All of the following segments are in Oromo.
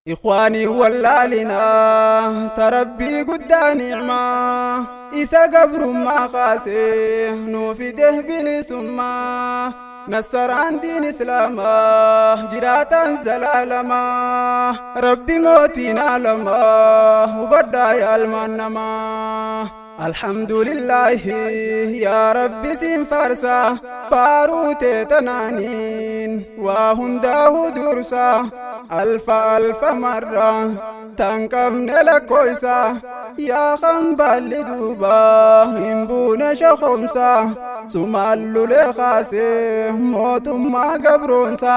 Ikhwaanii wallaalinaa tarabbii guddaa nicmaa isa gabrummaa kaasee nuu fide bilisummaa nassaraan diin islaamaa jiraataan zalaalamaa rabbi mootiin aalamaa hubadhaa yaalmaan namaa. Alhamdulillaahi yaa rabbi siin faarsaa faaruu tee tanaaniin waa hundaahu dursaa alfa alfa marra tan qabne lakkoysa yaa hambaalli duubaa hin buune shokomsa sumaallulee kaasee mootummaa gabroonsa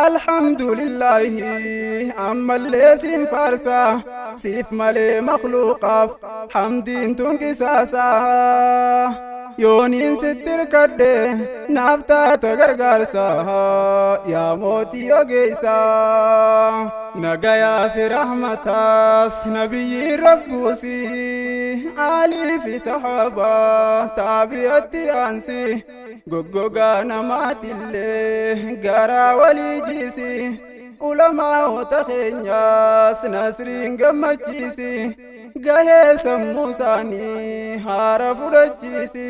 alhamdulillaahi ammallee siin faarsa siif malee makluuqaaf hamdiin tun qisaasa yooniin sitti hirkadhe naaf taata gargaarsa yaa mootii ogeessa nagayaa fi rahmataas nabiyyiin rabbuusi aalii fi sahaabaa taabiyatti aansi goggogaa namaatillee garaa walii jiisi ulamaa'ota keenyaas nasriin gammachiisi gahee sammuu isaanii haara fudhachiisi.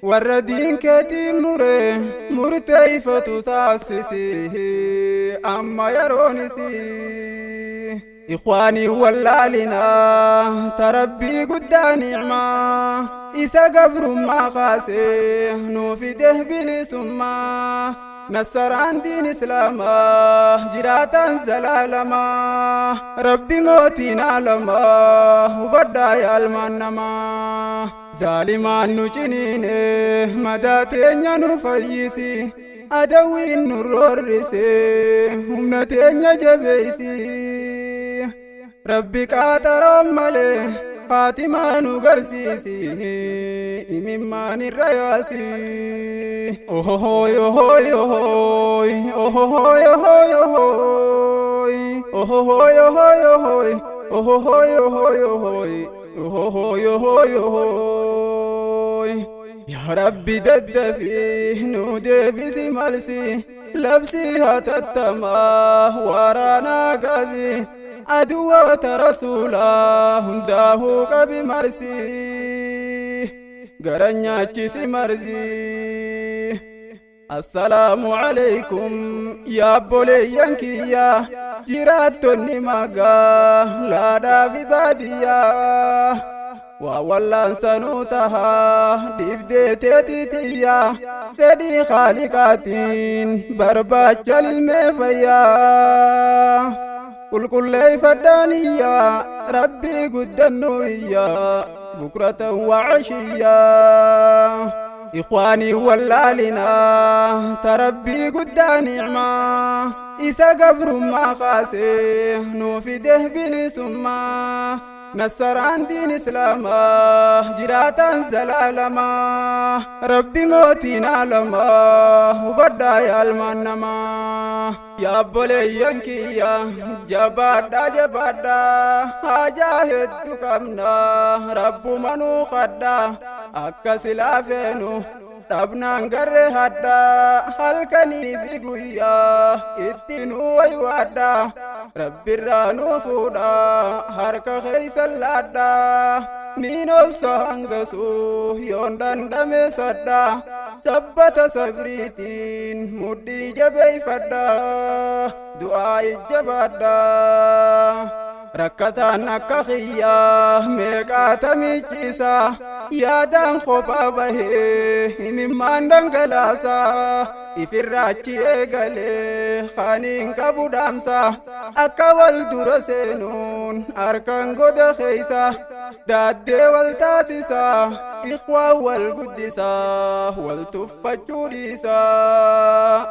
Warra diin keetiin mure murteeffatu taasisi amma yeroonisi. Ikhwaanii wallaalinaa tarabbii guddaa nicmaa isa gabrummaa kaasee nuu fide bilisummaa. Nassaraan diin islaamaa jiraataan zalaalamaa rabbi mootiin aalamaa hubadhaa yaalmaan namaa. Zaalimaan nu ciniine madaa teenya nu fayyisi adawwiin nu roorrise humna teenya jabeessi. Rabbi qaaxaroon malee faatimaa nu garsiisi imimmaan irra yaasi. Ohohoy ohoy ohoy ohohoy ohoy ohoy ohohoy ohoy ohoy ohohoy ohoy ohoy ohohoy ohoy ohoy. Yaa Rabbi daddafii nu deebisi malsi labsii hatattamaa waraanaa gazi aduwwoota rasuulaa hundaahuu qabi marsi gara nyaachisi marzi. Assalaamu alaykum yaa obboleeyyan kiyya jiraattonni magaalaadhaa fi baadiyyaa waa wallaansanuu tahaa dhibdee teetitiyya fedhii khaaliqaatiin barbaacha ilmee fayyaa. Qulqulleeffadhaaniyyaa rabbii guddannuu iyyaa bukratan wacashiyyaa. Ikhwaanii wallaalinaa tarabbii guddaa nicmaa isa gabrummaa kaasee nuu fide bilisummaa. Nassaraan diin islaamaa jiraataan zalaalamaa rabbi mootiin aalamaa hubadhaa yaalmaan namaa. Yaa obboleeyyan kiyya jabaadhaa jabaadhaa haajaa hedduu qabna rabbuma nuu kadhaa akka silaa feenu dhabnaan garree hadhaa halkanii fi guyyaa itti nuu waywaadhaa rabbirraa nuu fuudhaa harka keeysan laadhaa niin obsa hangasuu yoon dandhame sadhaa sabbata sabriitiin mudhii jabeeyfadhaa du'aa ijjabaadhaa. Rakkataan akka xiyyaa meeqaatamii yaadaan kophaa bahee himimmaan dhangalaasaa ifirraachi eegalee kaniin qabu dhaamsa akka wal dura seenuun harkaan goda keeysa daaddee wal taasisaa ikhwaan wal guddisaa wal tuffachuu dhiisaa.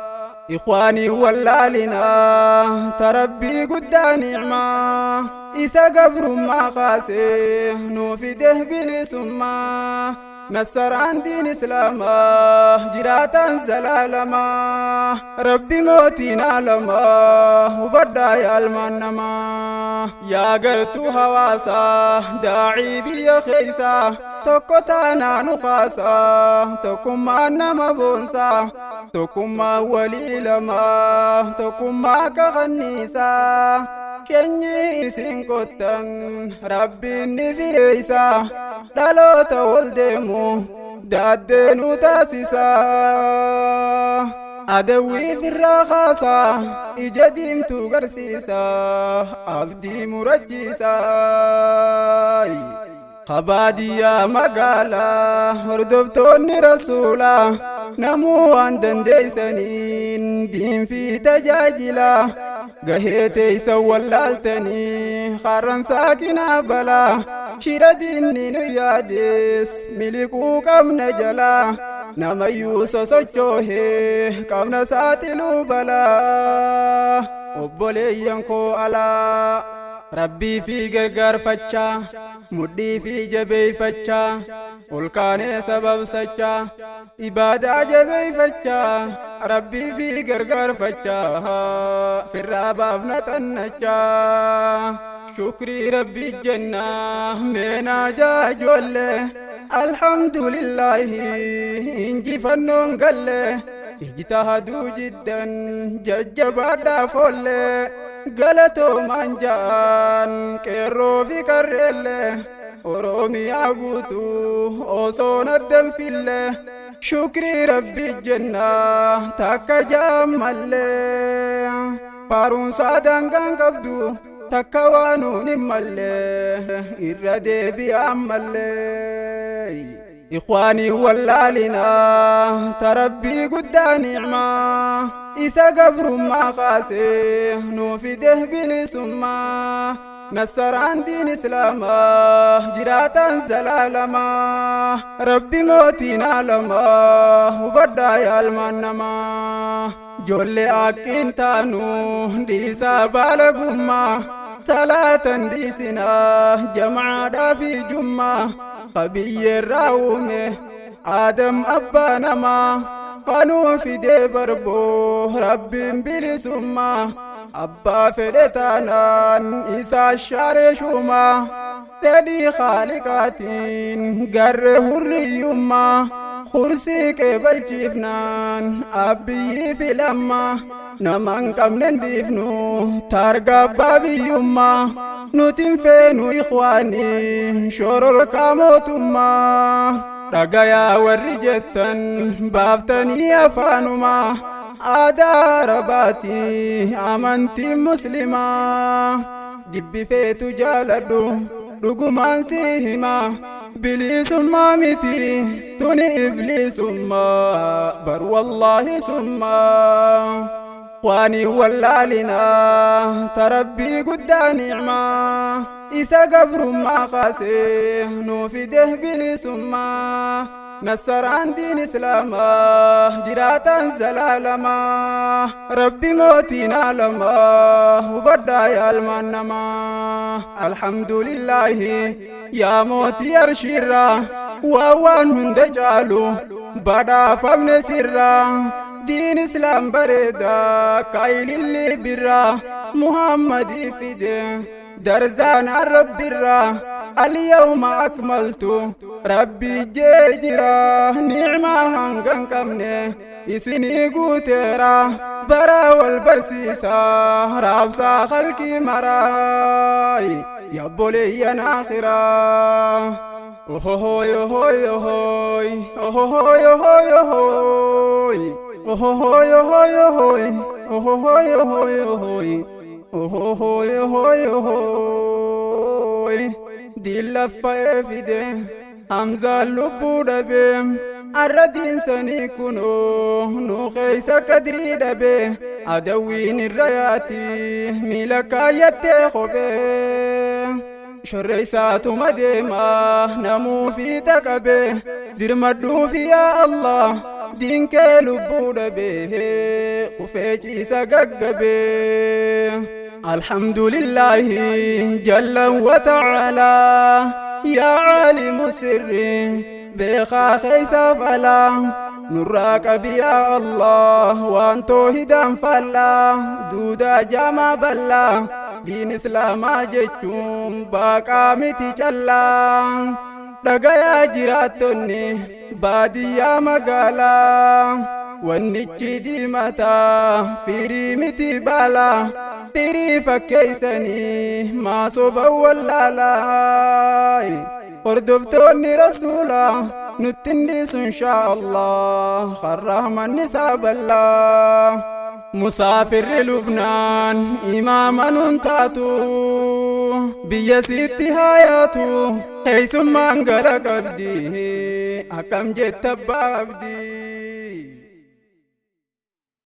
Ikhwaanii wallaalinaa tarabbii guddaa nicmaa isa gabrummaa kaasee nuu fide bilisummaa. Nassaraan diin islaamaa jiraataan zalaalamaa rabbi mootiin aalamaa hubadhaa yaalmaan namaa. Yaa gartuu hawaasaa daacii biyya keeysaa tokko taanaa nu kaasaa tokkummaan nama boonsaa. Tokkummaa walii lamaa, tokkummaa kakanniisaa. Sheenyi isin qottan rabbiin ni fireeysa. Dhaloota wal deemu daaddee nu taasisa. Adawwii firraa kaasaa, ija diimtuu garsiisa, abdii murachiisa. Kabaadiyyaa magaalaa hordoftoonni rasuulaa, namuu waan dandeeysaniin diinfii tajaajila. Gahee teeysan wallaaltanii harran saakinaa balaa. Shira diinni nu yaades miliquu qabna jalaa. Namayyuu sosochoohee qabna saaxiluu balaa. Obboleeyyan koo alaa, rabbii fi gargaarfachaa, mudhii fi jabeeyfachaa, ol kaanee sababsachaa, ibaadaa jabeeyfachaa, rabbii fi gargaarfachaa, firraa baafna xannachaa. Shukrii rabbii jennaa meenaa jaajoollee, alhamdulillaahi injifannoon galle. Ijtahaduu jiddan jajjabaadhaa foollee, galatoomaan ja'an qeerroo fi qarreellee, Oromiyaa guutuu osoo naddan fille. Shukrii rabbii jennaa takka jaammallee, faaruunsaa daangaan qabdu takka waanuun hin malle, irra deebi'aan mallee. Ikhwaanii wallaalinaa tarabbii guddaa nicmaa, isa gabrummaa kaasee nuu fide bilisummaa. Nassaraan diin islaamaa jiraataan zalaalamaa, rabbi mootiin aalamaa hubadhaa yaalmaan namaa. Joollee akkiin taanu dhiisaa baala gummaa, salaatan dhiisinaa jamaadhaa fi jummaa. Qabiyyeerraa uume aadam abbaa namaa, kanuu fidee barboo rabbiin bilisummaa. Abbaa fedhe taanaan isaa shaaree shuumaa, fedhii haaliqaatiin garree hurriyyummaa. Kursii qeebalchiifnaan abbiyyi filammaa, nama hin qabne dhiifnu taargaa abbaa biyyummaa. Nutin feenu ikhwaanii shororkaa mootummaa. Dhagayaa warri jettan baaftanii afaanumaa, aadaa arabaati amantiin muslimaa. Jibbi feetu jaaladhu dhugumaan si himaa, bilisummaa miti tuni ibliisummaa bar wallaahi summaa. Waani wallaalinaa tarabbii guddaa nicmaa, isa gabrummaa kaasee nuu fide bilisummaa. Nassaraan diin islaamaa jiraataan zalaalamaa, rabbi mootiin aalamaa hubadhaa yaalmaan namaa. Alhamdulillaahi yaa mootii arshiirraa, waa waan hunda caalu badhaafamne sirraa. Diin islaam bareedaa kaayililli birraa, muhammadii fide darzaan rabbirraa. Alyawma akmaltu rabbii jee jira, nicmaa hangan qabne isinii guuteera. Bara wal barsiisaa raabsaa khalqii maraay, yabboleeyyan akhiraa. Ohohoy ohoy ohoy ohohoy ohoy ohoy ohohoy ohoy ohoy ohohoy ohoy ohoy ohohoy ohoy ohoy. Diillaffa'ee fide hamzaan lubbuu dhabe, arra diinsanii kunoo nu keeysa kadrii dhabe. Adawwiin irra yaati miila kaayyattee kophee, shorreeysaatuma deemaa namuu fiixa qabe. Dirmadhuufi yaa Allah diinkee lubbuu dhabe, kufee ciisa gaggabe. Alhamdulillaahi jalla wa ta'ala, yaa caalimu sirri beekaa keeysa falaa, nurraa qabi yaa Allah waan toohidaan fallaa. Duudaa jaamaa ballaa diin islaamaa jechuun baaqaa miti callaa. Dhagayaa jiraattonni baadiyyaa magaalaa, Wannichi diimataa firii miti baalaa firii fakkeeysanii maasoba wallaalaa. Hordoftoonni rasuulaa nutti hin dhiisu inshaa Allah karrahmanni isaa bal'aa. Musaafirri Lubnaan imaama nun taatu biyya sitti hayaatu heeysummaan gara qabdi akkam jetta abbaa abdii.